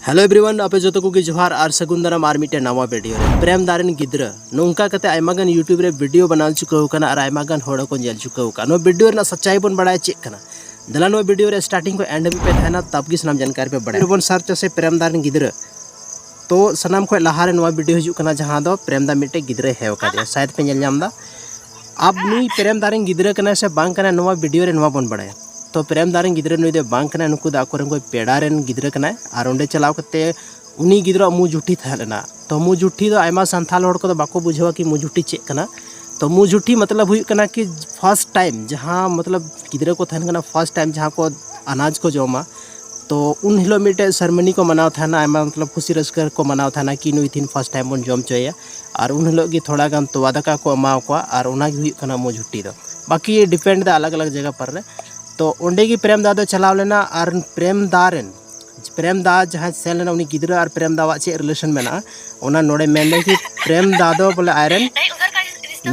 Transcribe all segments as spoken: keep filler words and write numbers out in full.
Hello everyone, ᱟᱯᱮ ᱡᱚᱛᱚ ᱠᱚᱜᱮ ᱡᱚᱦᱟᱨ ᱟᱨ ᱥᱟᱹᱜᱩᱱ ᱫᱟᱨᱟᱢ ᱟᱨ ᱢᱤᱫᱴᱮᱱ ᱱᱟᱣᱟ ᱵᱷᱤᱰᱤᱭᱳ ᱨᱮ᱾ ᱯᱨᱮᱢ ᱫᱟ ᱨᱮᱱ ᱜᱤᱫᱽᱨᱟᱹ, ᱱᱚᱝᱠᱟ ᱠᱟᱛᱮ ᱟᱭᱢᱟ ᱜᱟᱱ ᱭᱩᱴᱩᱵᱽ ᱨᱮ ᱵᱷᱤᱰᱤᱭᱳ ᱵᱮᱱᱟᱣ ᱪᱩᱠᱟᱹᱣ ᱟᱠᱟᱱᱟ ᱟᱨ ᱟᱭᱢᱟ ᱜᱟᱱ ᱦᱚᱲ ᱦᱚᱸᱠᱚ ᱧᱮᱞ ᱪᱩᱠᱟᱹᱣ ᱟᱠᱟᱱᱟ᱾ ᱱᱚᱣᱟ ᱵᱷᱤᱰᱤᱭᱳ ᱨᱮᱱᱟᱜ ᱥᱟᱪᱟᱭ ᱵᱚᱱ ᱵᱟᱲᱟᱭᱟ ᱪᱮᱫ ᱠᱟᱱᱟ᱾ ᱫᱮᱞᱟ ᱱᱚᱣᱟ ᱵᱷᱤᱰᱤᱭᱳ ᱨᱮ ᱥᱴᱟᱨᱴᱤᱝ ᱠᱷᱚᱱ ᱮᱱᱰ ᱦᱟᱹᱵᱤᱡ ᱯᱮ ᱛᱟᱦᱮᱱᱟ, ᱛᱟᱵ ᱜᱮ ᱥᱟᱱᱟᱢ ᱡᱟᱱᱠᱟᱨᱤ ᱯᱮ ᱵᱟᱲᱟᱭᱟ᱾ ᱵᱚᱱ ᱥᱟᱨᱪ ᱥᱮ ᱯᱨᱮᱢ ᱫᱟ ᱨᱮᱱ ᱜᱤᱫᱽᱨᱟᱹ, ᱛᱚ ᱥᱟᱱᱟᱢ ᱠᱷᱚᱱ ᱞᱟᱦᱟ ᱨᱮ ᱱᱚᱣᱟ ᱵᱷᱤᱰᱤᱭᱳ ᱦᱤᱡᱩᱜ ᱠᱟᱱᱟ ᱡᱟᱦᱟᱸ ᱫᱚ ᱯᱨᱮᱢ ᱫᱟ ᱢᱤᱫᱴᱮᱡ ᱜᱤᱫᱽᱨᱟᱹᱭ ᱦᱮᱣ ᱠᱟᱫᱮᱭᱟ, ᱥᱟᱭᱮᱫ ᱯᱮ ᱧᱮᱞ ᱧᱟᱢ ᱮᱫᱟ᱾ ᱟᱵ ᱱᱩᱭ ᱯᱨᱮᱢ ᱫᱟ ᱨᱮᱱ ᱜᱤᱫᱽᱨᱟᱹ ᱠᱟᱱᱟᱭ ᱥᱮ ᱵᱟᱝ ᱠᱟᱱᱟᱭ, ᱱᱚᱣᱟ ᱵᱷᱤᱰᱤᱭᱳ ᱨᱮ ᱱᱚᱣᱟ ᱵᱚᱱ ᱵᱟᱲᱟᱭᱟ᱾ ᱛᱚ ᱯᱨᱮᱢ ᱫᱟ ᱨᱮᱱ ᱜᱤᱫᱽᱨᱟᱹ ᱱᱩᱭ ᱫᱚ ᱵᱟᱝ ᱠᱟᱱᱟᱭ, ᱱᱩᱠᱩ ᱫᱚ ᱟᱠᱚᱨᱮᱱ ᱠᱚ ᱯᱮᱲᱟ ᱨᱮᱱ ᱜᱤᱫᱽᱨᱟᱹ ᱠᱟᱱᱟᱭ᱾ ᱟᱨ ᱚᱸᱰᱮ ᱪᱟᱞᱟᱣ ᱠᱟᱛᱮ ᱩᱱᱤ ᱜᱤᱫᱽᱨᱟᱹᱣᱟᱜ ᱢᱩ ᱡᱩᱴᱷᱤ ᱛᱟᱦᱮᱸ ᱞᱮᱱᱟ᱾ ᱛᱚ ᱢᱩ ᱡᱩᱴᱷᱤ ᱫᱚ ᱟᱭᱢᱟ ᱥᱟᱱᱛᱟᱲ ᱦᱚᱲ ᱠᱚᱫᱚ ᱵᱟᱠᱚ ᱵᱩᱡᱷᱟᱹᱣᱟ ᱠᱤ ᱢᱩ ᱡᱩᱴᱷᱤ ᱪᱮᱫ ᱠᱟᱱᱟ᱾ ᱛᱚ ᱢᱩ ᱡᱩᱴᱷᱤ ᱢᱚᱛᱞᱚᱵ ᱦᱩᱭᱩᱜ ᱠᱟᱱᱟ ᱠᱤ ᱯᱷᱟᱥᱴ ᱴᱟᱭᱤᱢ ᱡᱟᱦᱟᱸ ᱢᱚᱛᱞᱚᱵ ᱜᱤᱫᱽᱨᱟᱹ ᱠᱚ ᱛᱟᱦᱮᱱ ᱠᱟᱱᱟ, ᱯᱷᱟᱥᱴ ᱴᱟᱭᱤᱢ ᱡᱟᱦᱟᱸ ᱠᱚ ᱟᱱᱟᱡᱽ ᱠᱚ ᱡᱚᱢᱟ, ᱛᱚ ᱩᱱ ᱦᱤᱞᱳᱜ ᱢᱤᱫᱴᱮᱡ ᱥᱮᱨᱢᱚᱱᱤ ᱠᱚ ᱢᱟᱱᱟᱣ ᱛᱟᱦᱮᱱᱟ, ᱟᱭᱢᱟ ᱢᱚᱛᱞᱚᱵ ᱠᱷᱩᱥᱤ ᱨᱟᱹᱥᱠᱟᱹ ᱠᱚ ᱢᱟᱱᱟᱣ ᱛᱟᱦᱮᱱᱟ ᱠᱤ ᱱᱩᱭ ᱛᱤᱦᱤᱧ ᱯᱷᱟᱥᱴ ᱴᱟᱭᱤᱢ ᱵᱚᱱ ᱡᱚᱢ ᱦᱚᱪᱚᱭᱮᱭᱟ᱾ ᱟᱨ ᱩᱱ ᱦᱤᱞᱳᱜ ᱜᱮ ᱛᱷᱚᱲᱟ ᱜᱟᱱ ᱛᱚᱣᱟ ᱫᱟᱠᱟ ᱠᱚ ᱮᱢᱟᱣ ᱠᱚᱣᱟ ᱟᱨ ᱚᱱᱟ ᱜᱮ ᱦᱩᱭᱩᱜ ᱠᱟᱱᱟ ᱢᱩ ᱡᱩᱴᱷᱤ ᱫᱚ᱾ ᱵᱟᱠᱤ ᱰᱤᱯᱮᱱᱰ ᱫᱟ ᱟᱞᱟᱜᱽ ᱟᱞᱟᱜᱽ ᱡᱟᱭᱜᱟ ᱯᱟᱨ ᱨᱮ᱾ ᱛᱚ ᱚᱸᱰᱮ ᱜᱮ ᱯᱨᱮᱢ ᱫᱟ ᱫᱚ ᱪᱟᱞᱟᱣ ᱞᱮᱱᱟ ᱟᱨ ᱯᱨᱮᱢ ᱫᱟ ᱨᱮᱱ ᱯᱨᱮᱢ ᱫᱟ ᱡᱟᱦᱟᱸᱭ ᱥᱮᱱ ᱞᱮᱱᱟ, ᱩᱱᱤ ᱜᱤᱫᱽᱨᱟᱹ ᱟᱨ ᱯᱨᱮᱢ ᱫᱟᱣᱟᱜ ᱪᱮᱫ ᱨᱤᱞᱮᱥᱚᱱ ᱢᱮᱱᱟᱜᱼᱟ, ᱚᱱᱟ ᱱᱚᱰᱮ ᱢᱮᱱ ᱫᱟᱭ ᱠᱤ ᱯᱨᱮᱢ ᱫᱟ ᱫᱚ ᱵᱚᱞᱮ ᱟᱡᱨᱮᱱ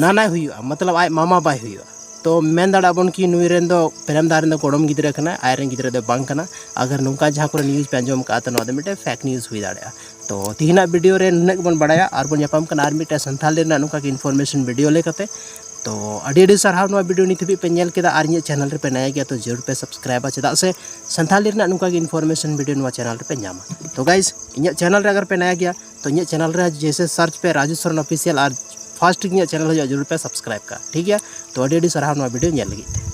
ᱱᱟᱱᱟᱭ ᱦᱩᱭᱩᱜᱼᱟ, ᱢᱚᱛᱞᱚᱵ ᱟᱡ ᱢᱟᱢᱟ ᱵᱟᱭ ᱦᱩᱭᱩᱜᱼᱟ᱾ ᱛᱚ ᱢᱮᱱ ᱫᱟᱲᱮᱭᱟᱜᱼᱟ ᱵᱚᱱ ᱠᱤ ᱱᱩᱭ ᱨᱮᱱ ᱫᱚ ᱯᱨᱮᱢ ᱫᱟ ᱨᱮᱱ ᱫᱚ ᱜᱚᱲᱚᱢ ᱜᱤᱫᱽᱨᱟᱹ ᱠᱟᱱᱟᱭ, ᱟᱡ ᱨᱮᱱ ᱜᱤᱫᱽᱨᱟᱹ ᱫᱚ ᱵᱟᱝ ᱠᱟᱱᱟ᱾ ᱟᱜᱟᱨ ᱱᱚᱝᱠᱟ ᱡᱟᱦᱟᱸ ᱠᱚᱨᱮ ᱱᱤᱭᱩᱡᱽ ᱯᱮ ᱟᱸᱡᱚᱢ ᱠᱟᱜᱼᱟ, ᱛᱚ ᱱᱚᱣᱟ ᱫᱚ ᱢᱤᱫᱴᱮᱱ ᱯᱷᱮᱠ ᱱᱤᱭᱩᱡᱽ ᱦᱩᱭ ᱫᱟᱲᱮᱭᱟᱜᱼᱟ᱾ ᱛᱚ ᱛᱤᱦᱤᱧᱟᱜ ᱵᱷᱤᱰᱤᱭᱳ ᱨᱮ ᱱᱩᱱᱟᱹᱜ ᱜᱮᱵᱚᱱ ᱵᱟᱲᱟᱭᱟ, ᱟᱨ ᱵᱚᱱ ᱧᱟᱯᱟᱢ ᱠᱟᱱᱟ ᱟᱨ ᱢᱤᱫᱴᱮᱱ ᱥᱟᱱᱛᱷᱟᱞᱤ ᱨᱮᱱᱟᱜ ᱱᱚᱝᱠᱟ ᱜᱮ ᱤᱱᱯᱷᱚᱨᱢᱮᱥᱚᱱ ᱵᱷᱤᱰᱤᱭᱳ ᱞᱮᱠᱟᱛᱮ᱾ ᱛᱚ ᱟᱹᱰᱤ ᱟᱹᱰᱤ ᱥᱟᱨᱦᱟᱣ ᱱᱚᱣᱟ ᱵᱷᱤᱰᱤᱭᱳ ᱱᱤᱛ ᱦᱟᱹᱵᱤᱡ ᱯᱮ ᱧᱮᱞ ᱠᱮᱫᱟ, ᱟᱨ ᱤᱧᱟᱹᱜ ᱪᱮᱱᱮᱞ ᱨᱮᱯᱮ ᱱᱟᱭᱟ ᱜᱮᱭᱟ ᱛᱚ ᱡᱟᱹᱨᱩᱲ ᱯᱮ ᱥᱟᱵᱥᱠᱨᱟᱭᱤᱵᱟ, ᱪᱮᱫᱟᱜ ᱥᱮ ᱥᱟᱱᱛᱷᱟᱞᱤ ᱨᱮᱱᱟᱜ ᱱᱚᱝᱠᱟ ᱜᱮ ᱤᱱᱯᱷᱚᱨᱢᱮᱥᱚᱱ ᱵᱷᱤᱰᱤᱭᱳ ᱱᱚᱣᱟ ᱪᱮᱱᱮᱞ ᱨᱮᱯᱮ ᱧᱟᱢᱟ᱾ ᱛᱚ ᱜᱟᱭᱥ, ᱤᱧᱟᱹᱜ ᱪᱮᱱᱮᱞ ᱨᱮ ᱟᱜᱟᱨ ᱯᱮ ᱱᱟᱭᱟ ᱜᱮᱭᱟ ᱛᱚ ᱤᱧᱟᱹᱜ ᱪᱮᱱᱮᱞ ᱨᱮ ᱡᱮᱭᱥᱮ ᱥᱟᱨᱪ ᱯᱮ ᱨᱟᱡᱩ ᱥᱚᱨᱮᱱ ᱚᱯᱷᱤᱥᱤᱭᱟᱞ ᱟᱨ ᱯᱷᱟᱥᱴ ᱜᱮ ᱤᱧᱟᱹᱜ ᱪᱮᱱᱮᱞ ᱦᱤᱡᱩᱜᱼᱟ, ᱡᱟᱹᱨᱩᱲ ᱯᱮ ᱥᱟᱵᱥᱠᱨᱟᱭᱤᱵ ᱠᱟᱜᱼᱟ, ᱴᱷᱤᱠ ᱜᱮᱭᱟ? ᱛᱚ ᱟᱹᱰᱤ ᱟᱹᱰᱤ ᱥᱟᱨᱦᱟᱣ ᱱᱚᱣᱟ ᱵᱷᱤᱰᱤᱭᱳ ᱧᱮᱞ ᱞᱟᱹᱜᱤᱫ ᱛᱮ᱾